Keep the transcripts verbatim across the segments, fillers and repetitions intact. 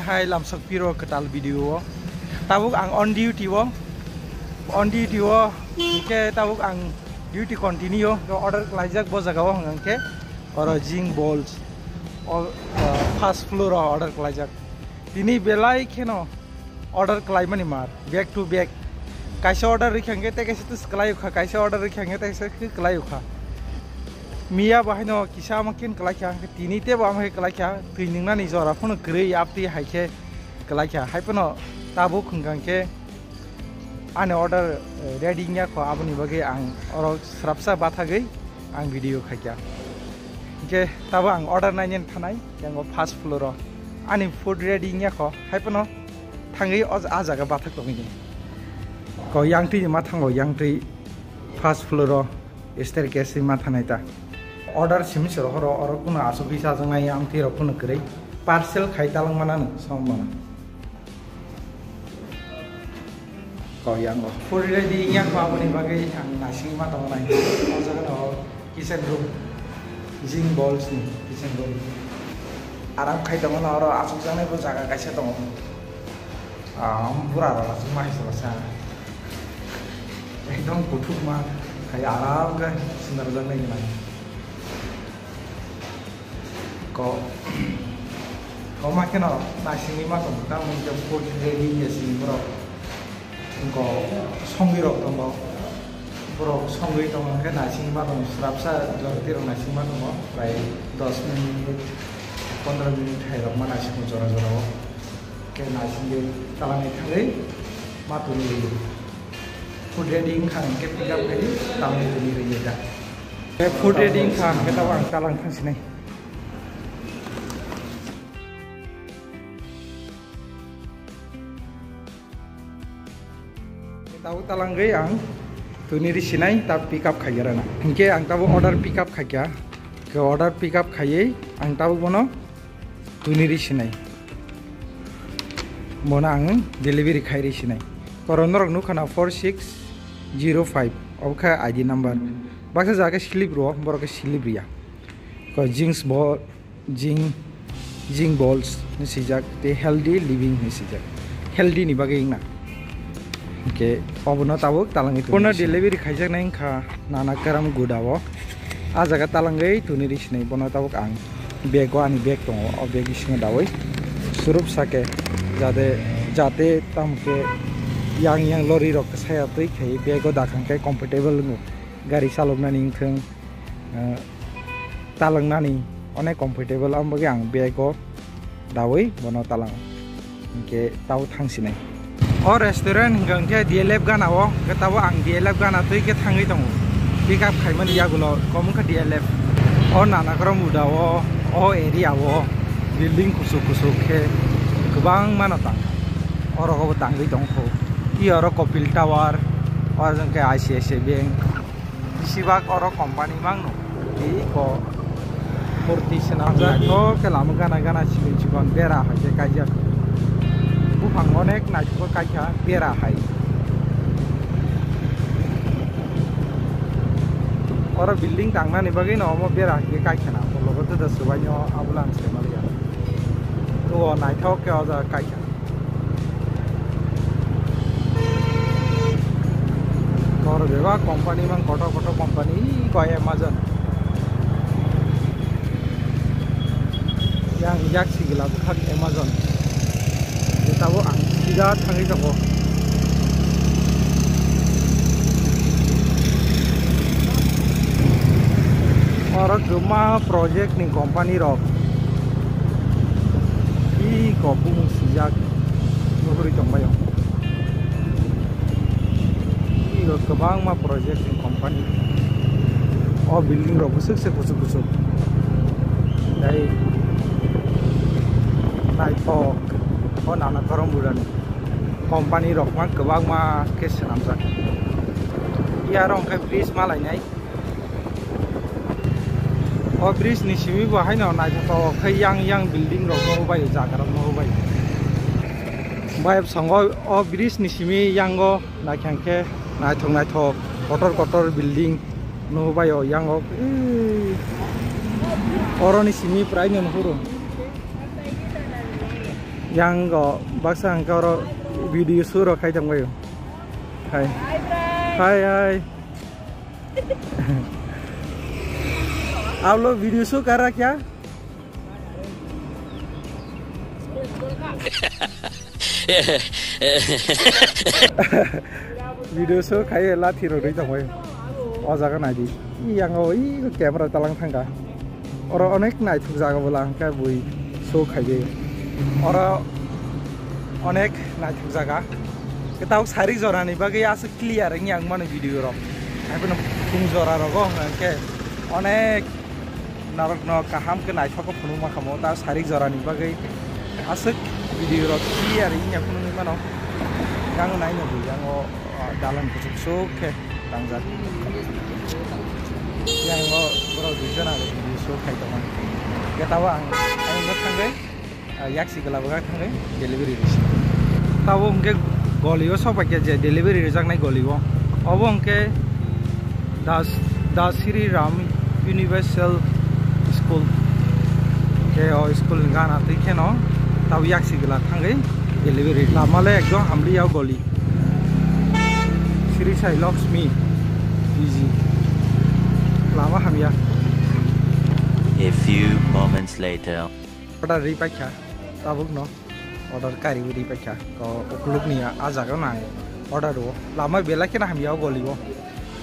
Hai lamsok piro kwtal video o. Tabuk ang on duty o. On duty o. Hingke tabuk ang duty continue. Order kelaijak bo jaga o hingke. Oro jing balls. O, uh, first floor o order kelaijak. Tini belai kheno order kelaimani mar. Back to back. Kaisa order rikha hingke tei kaisa tus kelai ukha. Kaisa order rikha hingke tei kaisa khe kelai ukha. Miya bo haino kisa ama ken kelai kha. Tini tebo ama khe kelai kha. Twi ningnani jora phano kwrwi apti hai khe kelai kha. Hai phano tabuk hwnkha khe ani order, eh, ready wngya kho. Aboni bagwi ang oro srapsa bathagwi ang video khaikha. Hingke tabo ang order nainani thanai, yango first floor o. Ani food ready wngya kho, hai phano thangwi o, a jaga bathak tongwi. Ko yang twi ma thango, yang twi first floor o staircase ma thanai ta. Order simi soro horo, oro kuno asugwi chajaknai, yang twi rok kuno kwrwi. Parcel khai talang manano, som mano. Kok yango. Food ready wngya kho, aboni bagwi ang naisingma tongnai. O jaga no kitchen room. Jing balls ni kitchen room. Aram khai tongo na oro asukjaknai bo jaga kaisa tongo. Ah, bura rok asuk mai sala sa. Ekdom kuthuk ma khai aram khe sinarjaknai gwnang. Ko, ko ma kheno naisingwi ma tongo, tamo hwnkhe food ready ya sini borok. Ko songwi rok tongo. Borok songwi tongo hwnkhe naisingwi ma tongo, srapsa joroti rok naisingwi ma tongo, prai dos minute, pondro minute hai rok ma naisingo jora jora o. Khe naisingwi talangwi thangwi ma tuni rw. Food ready wngkha hwnkhe pick up khai talangwi tuni rw da. Khe food ready wngkha hwnkhe tabuk ang talang thangsinai. Tabuk talangwi ang tuni risinai, tabuk pick up khaikha rana. Hwnkhe ang tabuk order pick up khaikha. Khe order pick up khaiwi ang tabuk bono tuni risinai. Bono ang delivery khai risinai. Koron norok nukha na four six zero five. Obo khe I D number. Baksa jaga slip rwo, borok khe slip riya. Ko jeans bo Jing, jing balls ni swijak tei healthy living ni swijak. Healthy ni bagwi wngna. Hwnkhe obono tabuk talangwi tongwi. Bono delivery khaijaknai wngkha Nana Karam Guda o. A jaga talangwi tuni risinai bono tabuk ang bag o ani bag tongo, o bag bisingo dawi surup sake jate, jate tamo khe yang yang lorry rok saya twi khai bag o dakang khe comfortable wngo gari chaloknani wngthung. Eh, talangnani onek comfortable, amo bagwi ang bag o dawi bono talang. Hwnkhe tabo thangsinai. O restaurant hwnkha hwnkhe D L F gana o, hwnkhe tabo ang D L F gana twi khe thangwi tongo. Pick up khaimani yagulo, omo wngkha D L F. O Nana Karam Guda o, o area o building kuchuk kuchuk khe kwbangma no tang. Oro obo tangwi tongkho. I oro Kopil Tower, oro hwnkhe I C I C I Bank. Besibak oro company mangno. Tei ko murti swnamjak. Naithok khe lama gana gana chikon chikon bera hai khe kaijak. Buphang onek naithok khe kaikha bera hai. Oro building tangnani bagwi no omo bera hai khe kaikha na. Logo tei da swbaino abolan se maliya. O naithok khe o jaga kaikha. Kor bebak company mang kotor kotor company koi Amazon. Yang yak sigla bukhak Amazon. Tabo ang sida thangwi tongo. Oro kwbangma project ni company rok. Iko bumung swijak nuhuri tongbaio. Iko kwbangma project ni company. O building rok bwswk se kuchuk kuchuk. Tei naithok o Nana Karam Guda ni company rok ma kwbangma khe swnamjak. Iya aro hwnkhe bridge ma lainai. O bridge ni simi bo haino naithotok khe yang yang building rok nuhbai, jaga rok nuhbai. Bai bwskango o bridge ni simi yango naikha khe naithok naithok kotor kotor building nuhbai o yango. Oro ni simi prai no nuhuru. Yang go baksa ang koro video shoot rok khai tongbaio. Hai. Hai, hai. आप लोग video show कर रहा क्या? Video shoot khai lathi rw rwi tongwi. O jaga nai di. Yang o i camera talang thangka. Oro onek naithok jaga bo lang khe bui shoot khai di. Oro onek naithok jaga. Kwtal sarik jora ni bagwi aswk clear wng yang mano video rok. Hai phano khum jora rogo hwnkhe onek norokno kaham khe naithok khe phunukma kha mo ta sarik jora ni bagwi aswk video rok clear wng ya phunukgwi mano. Yang nai no bui yang o. Ah, dalan kuchuk suk khe tangjak. Yang o borok dui jona rok video shoot khai tongmani. Khe tabo ang, ang bo thangwi, ah, yaksi gala bo thangwi delivery risi. Tabo hwnkhe goli o sok pai khe je delivery rijaknai goli o. Obo hwnkhe Das, Das Shri Ram Universal School. Khe o school ni gana twi kheno tabo yaksi gala thangwi delivery. Lama le ekdom hamli ya goli. Sri Sai Lakshmi P G. Lama hamya. A few moments later. Order ri paikha tabuk no. Order kari ri paikha. Ko ukuluk ni a jaga nang order o. Lama belai kheno hamya o goli o.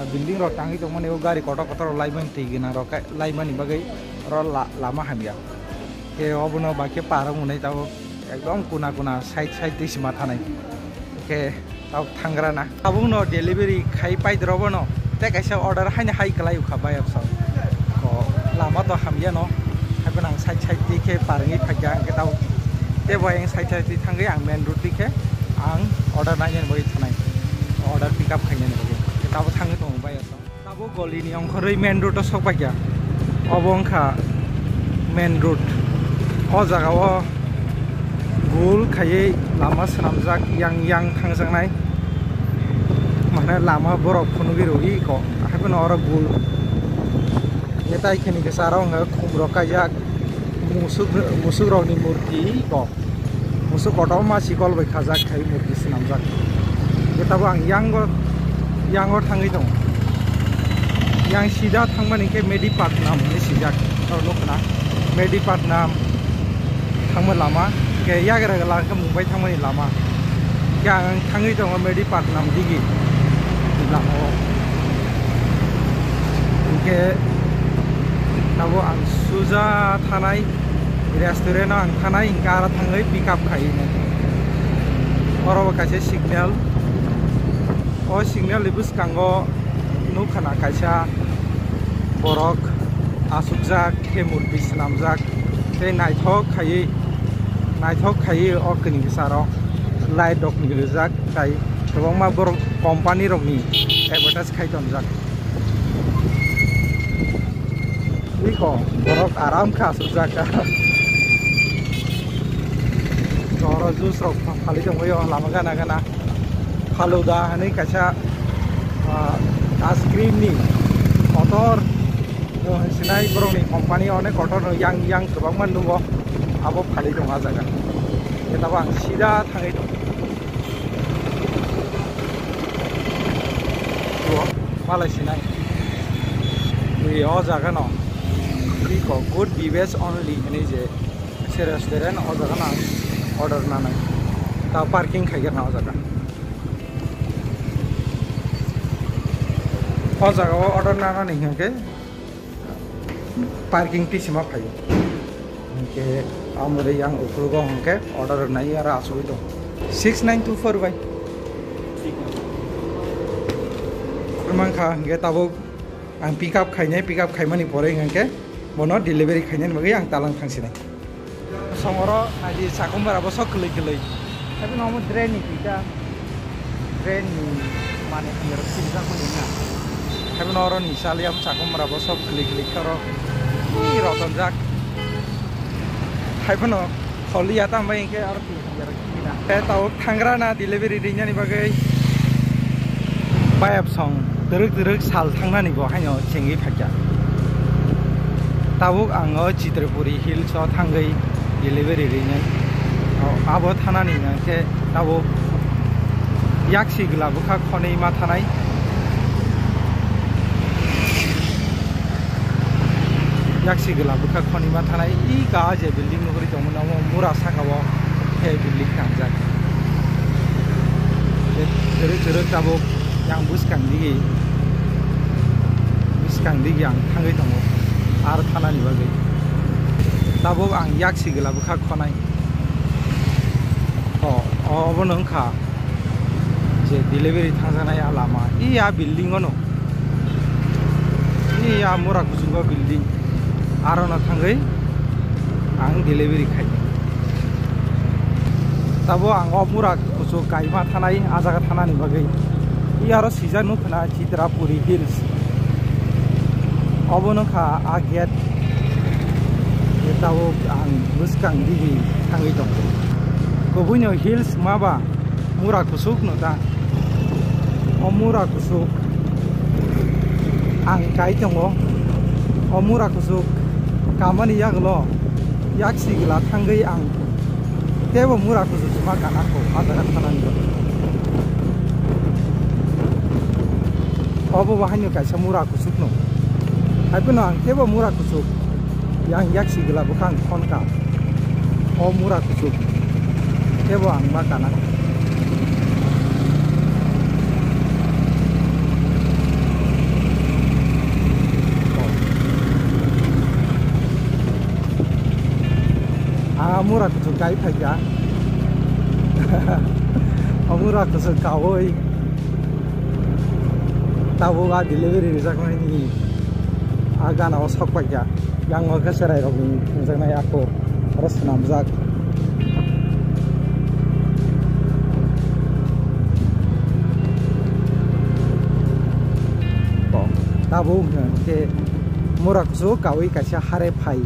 A building rok tangwi tongmani o gari kotor kotor rok laimani twi gwnang rok laimani bagwi oro la-, lama hamya. Khe obono bakhe parwng hwnwi tabuk. Ekdom kuna kuna side side twi se ma thanai. Khe tabuk thangra na. Tabuk no delivery khai pai doro bono. Tei kaisa order haino hai kwlai kha bayapsa. Ko lama to hamya no. Hai phano ang side side twi khe parwngwi phaikha hwnkhe tabuk. Tei bo ayang side side twi thangwi ang main road twi khe ang order nainani bagwi thanai. Order pick up khainani bagwi. Khe tabuk thangwi tongo bayapsa. Tabuk goli ni ongkhorwi main road o sok paikha. Obo wngkha main road. O jaga o gul khaiwi lama swnamjak yang yang thangjaknai. Mane lama borok phunugwi rwgwi kok. Haiphano oro gul. Netai khini kisa aro wngkha khum rok kaijak. Musuk, musuk rokni murti kok. Musuk kotorma sikol bai khajak khai murti swnamjak. Khe tabuk ang yango, yango thangwi tongo. Yang sida thangmani khe Medipatnam hinwi swijak. Oro nukho na Medipatnam thangma lama. Khe yagra gala khe Mumbai thangmani lama. Khe ang thangwi tongo Medipatnam digi. Lama o. Hinkhe tabuk ang suja thanai. Restaurant o ang thanai, hinkhe aro thangwi pick up khai hino. Oro bo kaisa signal. O signal ni bwskango nukha na kaisa borok achukjak, khe murti swnamjak, tei naithok khaiwi, naithok khaiwi o kwrwi bwsaro light rok ni rijak, tai kwbangma borok company rokni advertise khai tonjak. Iko, borok aram kha asukjak. Oro juice rok phalwi tongbaio lama gana gana. Faluda hinwi kaisa, ah, ice cream ni kotor, oh, sinai borokni company onek kotor no yang yang kwbangma nugo. Abo phalwi tongo ah jaga. Khe tabuk ang sida thangwi tongo. Malai sinai. Ui, o jaga no. Iko good vibes only hinwi je se restaurant o jaga no ang order nanai. Ta parking khai na o jaga. O jaga o order nanani hinkhe parking tisima phaio. Hinkhe amore yang ukhulgo hinkhe order rwnai aro asugwi tong. Six nine two four bai. Mankha hinkhe tabuk ang pick up khainai, pick up khaimani pore hinkhe bono delivery khainani bagwi ang talang thangsinai. Songoro naidi chakumra bo sok kwlwi kwlwi. Haibano omo drain ni twi ta. Drain ni mani hamya rok sibijak mani na. Haibano oro ni chali amo chakumra bo sok kwlwi kwlwi khe oro. Ih, rotonjak. Haibano kholi ya ta hambai hinkhe oro twi hamya rok sibina. Tei tabuk thangra na delivery rinani bagwi bayapsong twrwk twrwk sal thangnani bo haino chengwi phaikha. Tabuk ang o Chitrapuri Hills o thangwi delivery rinai. Abo thanani hwnkhe tabuk yaksi gwla bwkha khonwi ma thanai. Yaksi gwla bwkha khonwi ma thanai. I ka je building nuhuri tongmani omo mura saka o khe building kangjak. Chwrwk chwrwk tabuk yang bwskang digi, bwskang digi ang thangwi tongo aro thanani bagwi. Tabuk ang yaksi gwla bwkha khonai. O, obono wngkha je delivery thangjaknai a lama. I a building ono. I a mura kuchungo building. Arono thangwi ang delivery khai. Tabo ang o mura kuchuk kaima thanai, a jaga thanani bagwi. I aro sijak nukha na Chitrapuri Hills. Obono kha a gate. Tabuk ang bwskang digi thangwi tongo. Kubuino hills ma ba mura kuchuk no ta. O mura kuchuk ang kai tongo. O mura kuchuk kamani yagulo yaksi gwla thangwi ang teibo mura kuchuk ma kana kho a jaga thanani. Obo bo haino kaisa mura kuchuk no. Hai phano ang teibo mura kuchuk. Yang yaksi gwla bwkha ang khon ka. O mura kuchuk. Teibo ang ma kana. Ang mura kuchuk kai phaikha. O mura kuchuk kaui. Tabuk a delivery rijaknai ni a gana o sok paikha. Yang o khe cherai rok ni thangjaknai ako oro swnamjak. Tabuk hwnkhe mura kuchuk kaui kaisa hare phai.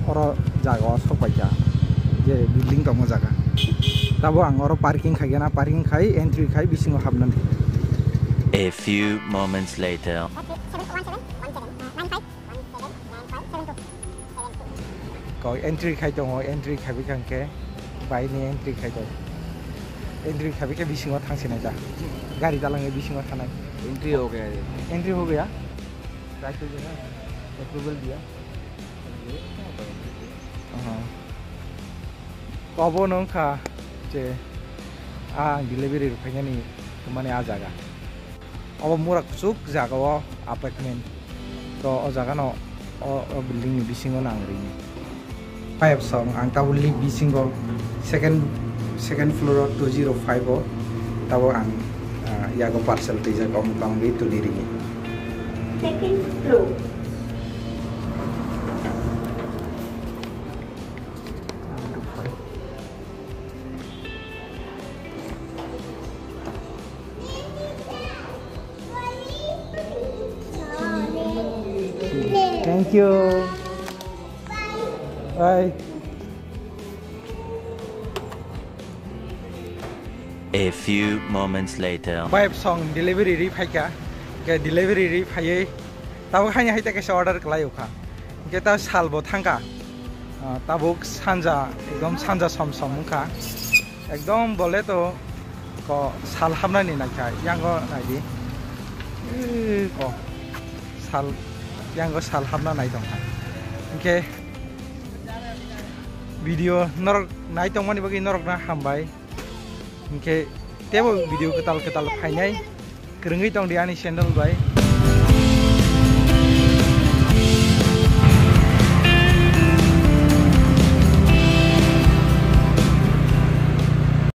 Oro jaga o sok paikha je building tongma jaga. Tabo ang oro parking khaikhe na, parking khai entry khai bisingo hapnani. A few moments later. Ko entry khai tongo, entry khaibai kha hwnkhe bai ni entry khai tongo. Entry khaibai khe bisingo thangsinai da. Gari dalangwi bisingo thanai. Entry ho gaya ye. Entry ho gaya? Try to gaya. Approval diya. Aha. Obo no wngkha je a ang delivery rwphainani tongmani a jaga. Obo mura kuchuk jaga o apartment. To o jaga no o, o building ni bisingo no ang rini. Five song ang tabuk lift bisingo second, second floor o two zero five o tabuk ang, ah, yago parcel twijak omo tongwi tuli rini. Second floor. Thank you. Bye. A few moments later. Five song delivery ri phaikha. Ke delivery ri phaiwi tabuk haini hai ta kaisa order kwlai ukha. Hingke ta sal bo thangkha. Ah, tabuk sanja, ekdom sanja som som wngkha. Ekdom bole to ko sal hapnani naikha, yango naidi. Ui, ko sal, yango sal hapna nai tongkha. Hingke video norok nai tongmani bagwi norokno hambai. Hingke tebo video kwtal kwtal phainai. Kwrwngwi tongdi ani channel bai.